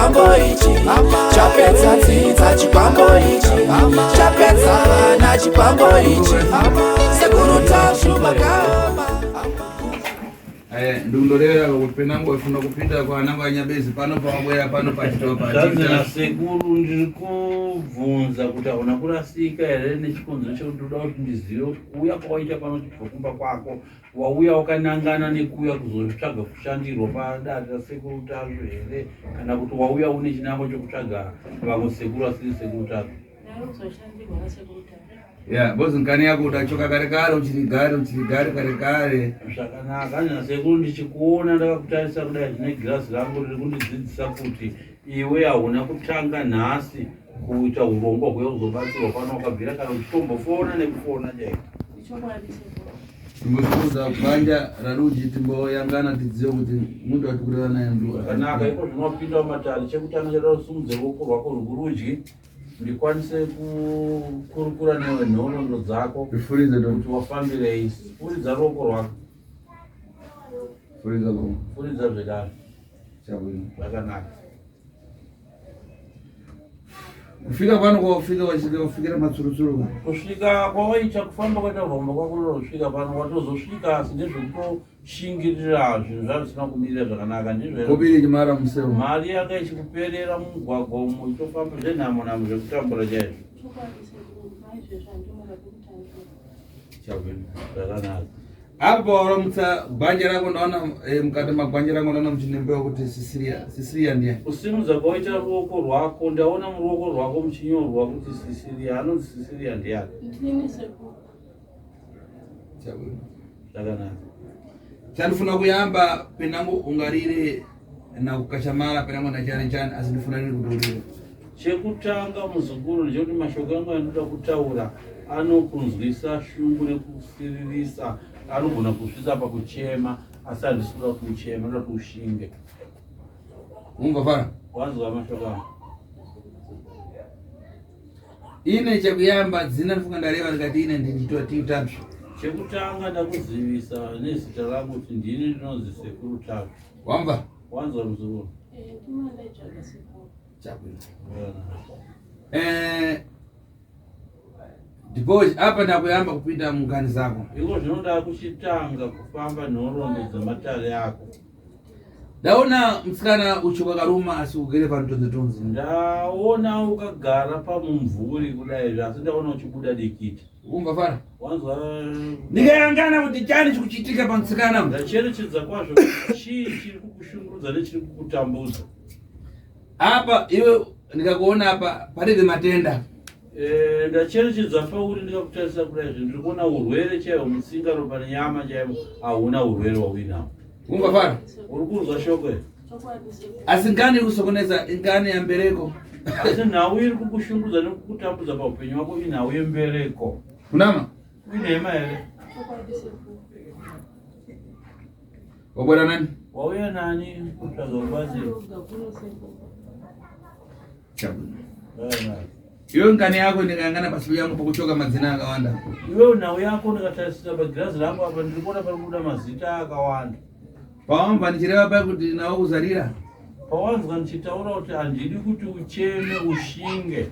Chikwambo ichi chapedza dzidza, chikwambo ichi chapedza vana, chikwambo ichi. Sekuru Tasvu makaoma. Ndikundorevera kuti penangu waifuna kupinda kwana kwanyabezi pano pawabwera pano pachitopa. Zvanzi nasekuru, ndiri kubvunza kuti hauna kurasika here, nechikonzero chekuti ndoda kuti ndizive kuti kuuya kwawaita pano chibva kumba kwako, wauya wakanangana nekuuya kuzotsvaga kushandirwa padare rasekuru Tasvu here, kana kuti wauya une chinangwa chokutsvaga vamwe sekuru asiri sekuru Tasvu? Ndakuzoshandirwa nasekuru Tasvu. Ya, bozi nkani yako udachoka kare kare uchiri gare uchiri gare kare kare. Zvakanaka. Hanzi nasekuru, ndichikuona ndakakutarisa kudai, zvine girazi rangu riri kundidzidzisa kuti iwe hauna kutanga nhasi kuita urongwa hweuya kuzobatsirwa pano, wakabvira kana uchitombofona nekufona chaiko. Ichokwadi, sekuru. Timbosimudza gwanja raruji, timboyangana tidzive kuti muntu ati kureva naye ndu. Zvakanaka. Iko zvinopinda mumatare, chekutanga chada kusumudze ruoko rwako rwokurudyi ndikwanise kukurukura newe nhoroondo dzako. Furidza do. Kuti wafambirei. Furidza ruoko rwako. Furidza ko. Furidza zvekare. Chabwino. Zvakanaka. Kufika pano kwafika wachika kufikira matsurutsuru. Kusvika kwawaita, kufamba kwaita kufamba kwako unosvika pano, watozosvika, asi ndezvekutoshingirira zvinhu zvazvisina kumirira zvakanaka, ndizvo here? Kobiri chimara museo. Mari yanga ichikuperera mumugwagwa umo, uchitofamba zvenhamo namo, zvekutambura chaizvo. Chokwadi, sekuru, maizvezvo handinoda kukutangira. Chabwino. Zvakanaka. Apo waramutsa gwanja rako ndaona mukati magwanja rako ndaona muchinembewa kuti Sisiria, Sisiria ndiye. Kusimudza kwaita ruoko rwako, ndaona muruoko rwako muchinyorwa kuti Sisiria. Anonzi Sisiria ndiani? Ndini, sekuru. Chabwino. Zvakanaka. Chandifuna kuyamba penangu ungarire na kukachamara penangu na chani chani, asi ndifuna nini kutourira. Chekutanga, muzukuru, ndechekuti mashoko angu andinoda kutaura anokunzwisa shungu nekusiririsa, anogona kusvitsa pakuchema, asi handisi kuda kuti ucheme, ndoda kuti ushinge. Ungafara. Wanzwa mashoko angu? Ine chekuyamba dzina ndifunga ndareva ndikati ine nditatu. Chekutanga ndakuzivisa nezita rangu kuti ndini ndinonzi sekuru Tasvu. Wamva? Wanzwa, muzukuru? Ndima ndaitsvaga, sekuru. Chabwino. Because apa ndakuyamba kupinda mungani zako. Iko zvinoda kuchitanga kufamba nhoroondo dzamatare ako. Ndaona musikana uchoka karuma asi ugere panotonzi. Ndaona ukagara pamumvuri kudai, asi ndaona uchibuda dikita. Umva fara. Wanzwa? Ndikayangana kuti chani chikuchitika pamusikana. Ndacherechedza kwazvo kuti chii chiri kukushungurudza nechiri kukutambudza. Apa iwe ndikakuona apa pane matenda. Ndacherechedza pauri ndikakutarisa kudai zvinhu, ndiri kuona urwere chaihwo mutsinga, ropa nenyama chaimo, hauna urwere hwauinahwo. Umva fara. Uri kunzwa shoko here? Chokwadi, sekuru. Asi ngani kusokoneza ingani yambereko. Asi nhau iri kukushungurudza nekukutambudza paupenyu hwako inhau yembereko. Kunama? Inhema here? Chokwadi, sekuru. Wabona nani? Wauya nani kutsvaga rubatsiro? Ndoga kuno, sekuru. Chabwino. Zvakanaka. Iwe ngani yako ndikayangana pasiku yangu pakuchoka madzina akawanda. Iwewe nhau yako ndikatarisira pagirazi rangu apa, ndiri kuona pari kubuda mazita akawanda. Pawamva ndichireva pai kuti nawo kuzarira. Pawanzwa ndichitaura kuti handidi kuti ucheme, ushinge.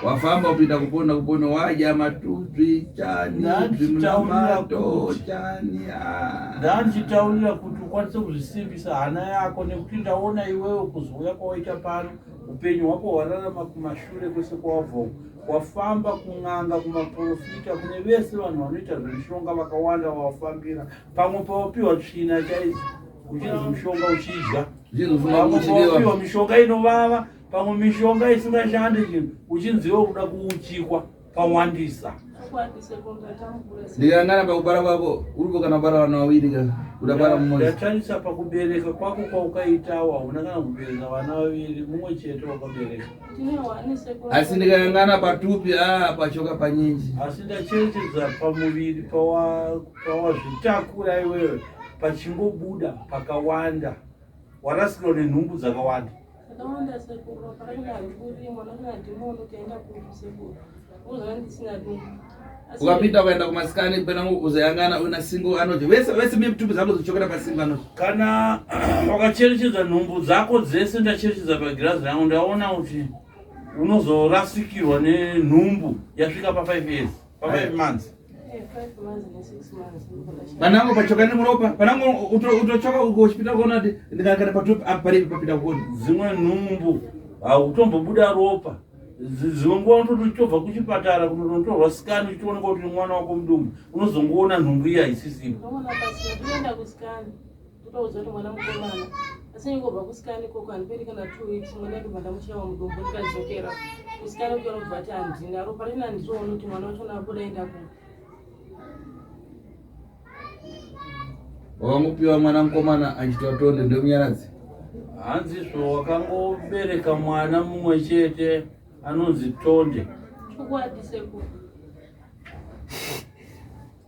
Wafamba upinda kupona kupona, wadya matuzvi chani. Ndandichitaurira zvimunamato chani, ah. Ndandichitaurira kuti ukwanise kuzvisimbisa hana yako, nekuti ndaona iwewe kuzouya kwawaita pano, upenyu hwako hwararama kumashure kwese kwawabva uku, wafamba kun'anga, kumaprofita, kune vese vanhu vanoita zvemishonga vakawanda wawafambira, pamwe pawapiwa tsvina chaidzo uchinzi mushonga uchidya. Uchinzi Pamwe uchidiwa. pawapiwa mishonga inovava, pamwe mishonga isingashandi chinhu, uchinziwe kuda kuuchikwa, pawandisa. Chokwadi, sekuru, ndatambura, sekuru. Ndikangana pakubara kwako uripo kana kubara vana vaviri ka kudabara mumwe. Ndatarisa pakubereka kwako kwaukaitawo, hauna kana kubereka vana vaviri, mumwe chete wakabereka. Ndine wani, sekuru. Asi ndikayangana patupi a pachoka panyinji. Asi ndacherechedza pamuviri pawazvitakura iwewe, pachingobuda pakawanda, warasikirwa nenhumbu dzakawanda. Dzakawanda, sekuru. Pakaenda handikuri mwana kana dhimoni, utaenda kupi, sekuru? Uzana ndisina dumbu. Ukapinda ukaenda kumasikani penangu uzayangana una single anoti vese vese mitupi dzako dzichokera pasingle anoti. Kana wakacherechedza nhumbu dzako dzese ndacherechedza pagirazi rangu ndaona kuti unozorasikirwa nenhumbu yasvika pa 5 years pa 5 months. Panangu pachoka nemuropa panangu utochoka uchipinda kuona kuti ndikakana patupi apa paripi papinda kuona. Dzimwe nhumbu hautombobuda ropa dzimwe nguva unototi uchitobva kuchipatara kunotonotorwa sikani uchitoonekwa kuti mwana wako mudumbu unozongoona nhumbu iya haisisipo. Unoona pasina toenda kusikani totoudzwa kuti mwana mukomana asi ingobva kusikani ikoko handiperi kana 2 weeks mwana ndobva ndamushaiwa mudumbu ndikadzokera kusikani kuya unobva ati handina ropa rina handitooni kuti mwana wacho nabuda enda kupi. Wakangopiwa mwana mukomana achitwa tonde ndomunyaradzi. Hanzizvo wakangobereka mwana mumwe chete anonzi Tonde. Chokwadi sekuru.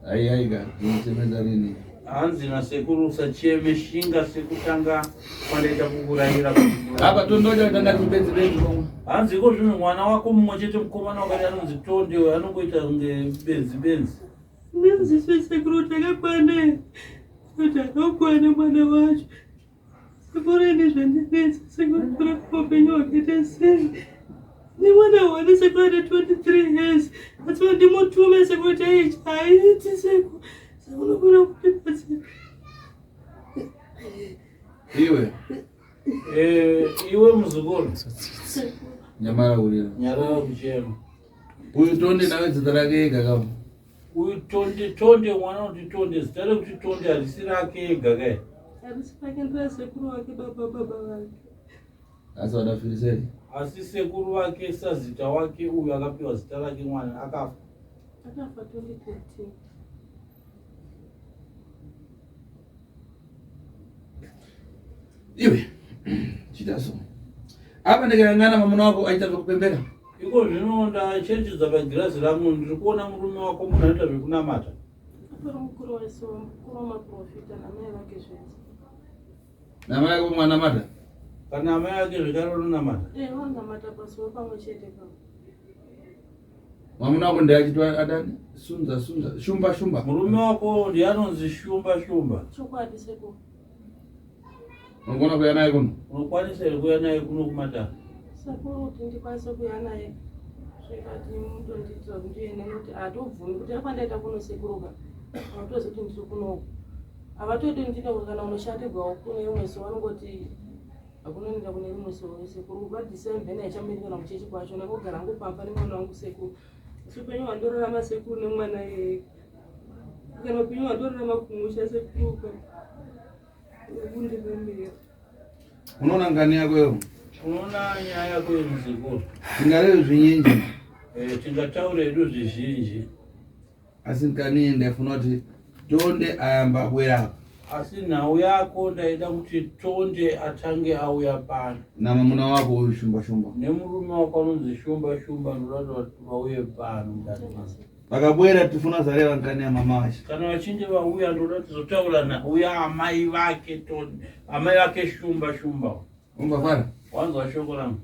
Ai aika ndinochemedza nini? Hanzi nasekuru usacheme shinga sekutanga kwandaita kukurayira. Apa Tonde wacho tanga ari kubenzi benzi komwe. Hanzi iko zvino mwana wako mumwe chete mukomana wakati anonzi Tonde uyo anongoita kunge benzi benzi. Ndinzwiswe sekuru takakwana kuti akakwana mwana wacho. Sekuru ini zvandinetsa sekuru kurapa upenyu hwakaita sei nemwana wane sekuru ane 23 years asi vandimutume sekuru kuti aichi haaiti sekuru sekunokona kundibatsira. Iwe. Eh, iwe muzukuru. Nyamara kurira. Nyarara kuchema. Uyu Tonde nawe zita rake ega kama. Uyu Tonde Tonde mwana unoti Tonde zita rekuti Tonde harisi rake ega kai. Harisi rake nderasekuru wake baba baba vake. Asi wadafirisei? Asi sekuru vake sazita wake uyu akapiwa zita rake mwana akafa. Akafa 2013. Iwe chita so. Apa ndikayangana mwamuna wako aita zvekupembera. Iko zvino ndacherechedza pagirazi rangu ndiri kuona murume wako munhu anoita zvekunamata. Atori mukuru wese mukuru wemaprofita namai vake zvese. Namai vake mwanamata? Kana amai vake zvekare vanonamata? Eh, vanonamata pasuwa pamwe chete pamwe. Mwamuna wako ndiye achitwa adani? Sunza sunza shumba shumba. Murume wako ndiye anonzi shumba shumba. Chokwadi sekuru. Unogona kuuya naye kuno? Unokwanisa here kuuya naye kuno kumatare? Sekuru kuti ndikwanise kuuya naye zvikati mutondiitira kuti ndiende nekuti hatobvumi kuti akwandaita kuno sekuruka havatozi kuti ndiri kunoku havatodi ndine kana unoshatirwawo kune imwe so vanongoti hakunoenda kune rimwe so sekuru vadecember naichamiri kana muchechi kwacho ndangogara hangu pamba nemwana wangu sekuru asi upenyu hwandorarama sekuru nemwana iyeye kana upenyu hwandorarama kumusha sekuruka kundiremera. Unoona ngani yako iyo? Unoona nyaya yako iyo muzukuru? Tingareve zvinyinji. Eh, tingataura hedu zvizhinji. Asi nkani ndaifuna kuti Tonde ayamba abwera. Asi nhau yako ndaida kuti Tonde atange auya pano. Namamuna wako uyu Shumba Shumba. Nemurume wako anonzi Shumba Shumba ndoda kuti vauye pano mudare mangu. Vakabwera tifuna zareva nkani ya mama wacho. Kana vachinge vauya ndoda tizotaura nhau yaamai vake Tonde, amai vake Shumba Shumba. Ungafara? Wanzwa shoko rangu.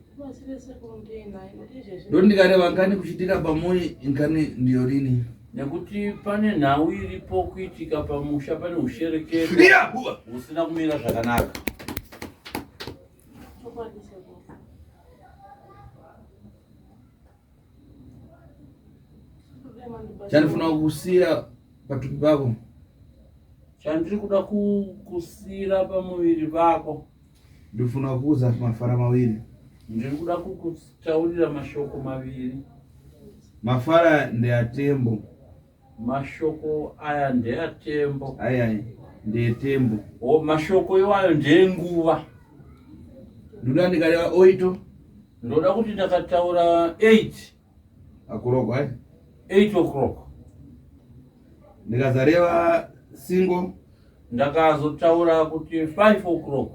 Ndoti ndikareva nkani kuchitika pamui nkani ndiyo rini? Nekuti pane nhau iripo kuitika pamusha pane ushereketo husina kumira zvakanaka. Chandifuna kusiya patupi pako. Chandiri kuda kukusiyira pamuviri pako. Ndifuna kukuudza mafara mawiri. Ndiri kuda kukutaurira mashoko maviri. Mafara ndeatembo. Mashoko aya ndeatembo. Aya ndeetembo. O, mashoko iwayo ndeenguva. Ndoda ndikareva oito. Ndoda kuti ndakataura 8. Akuroko ai? 8 o'clock. Ndikazareva single. Ndakazotaura kuti 5 o'clock.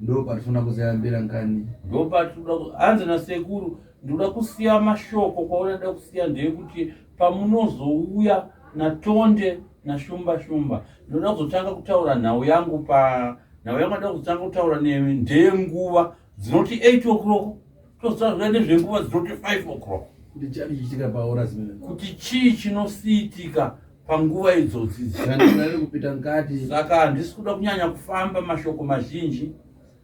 Ndo patifuna kuzayambira nkani. Ndo patinoda hanzi nasekuru ndinoda kusiya mashoko kwaunada kusiya ndeyekuti pamunozouya naTonde naShumba Shumba ndinoda kuzotanga kutaura nhau yangu pa nhau yangu ndoda kuzotanga kutaura ndeyenguva dzinoti 8 o'clock tozotaura nezvenguva dzinoti 5 o'clock. Kuti chani chichitika paora zimene. Kuti chii chinosiitika panguva idzodzi idzi. Kana kupita mukati. Saka handisi kuda kunyanya kufamba mashoko mazhinji.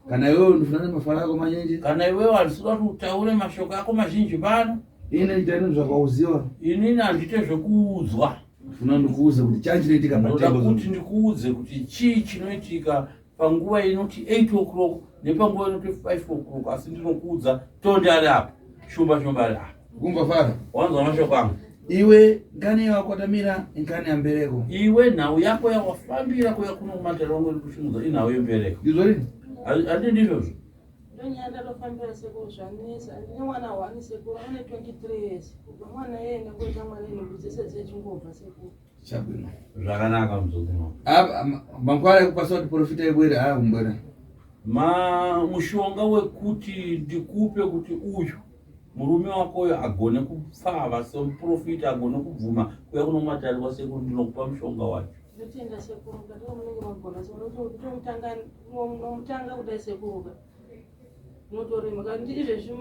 Kana iwewe ndifuna mafara ako mazhinji. Kana iwewe handisi kuda kuti utaure mashoko ako mazhinji pano. Ini nditani zvakauziwa. Inini handite zvekuudzwa. Ndifuna ndikuudze kuti chani chinoitika patengo. Ndoda kuti ndikuudze kuti chii chinoitika panguva inoti 8 o'clock nepanguva inoti 5 o'clock asi ndinokuudza tonde ari apa shumba shumba ari apa kumva fara wanzwa mashoko angu iwe nkani yawakwatamira nkani yambereko iwe nhau yako yawafambira kuya kuno kumatare wangu iri kushungudza inhau yembereko ndizvo rini handi ndizvozvo ndonyaya ndatofambira sekuru zvanetsa ndine mwana one sekuru ane 23 years kubva mwana iyeye ndangoita mwana inhumbu dzese dzechingobva sekuru Chabwino. Zvakanaka muzukuru. Ah, mangwara ekupasa kuti profita ibwere ah kumbwera. Ma mushonga wekuti ndikupe kuti uyu murume wako uyo agone kupfava semuprofita agone kubvuma kuya kunomatarirwa sekuru ndinokupa mushonga wacho. Ndotenda sekuru mukati munenge magona sekuru ndotomutanga nomutanga kudai sekuru ka. Unotorema kandi izvezvi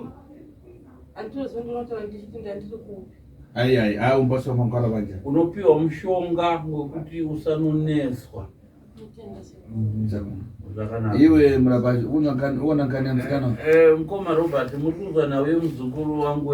handitozivi ndinotaura ndichiti ndandiri kupi. Ai ai ai umbaswa mangwara vanja. Unopiwa mushonga wekuti usanonetswa. Zvakanaka. Iwe murapaji uona nkani ya msikana. Eh, mkoma Robert muri kunzwa nhau yemuzukuru wangu.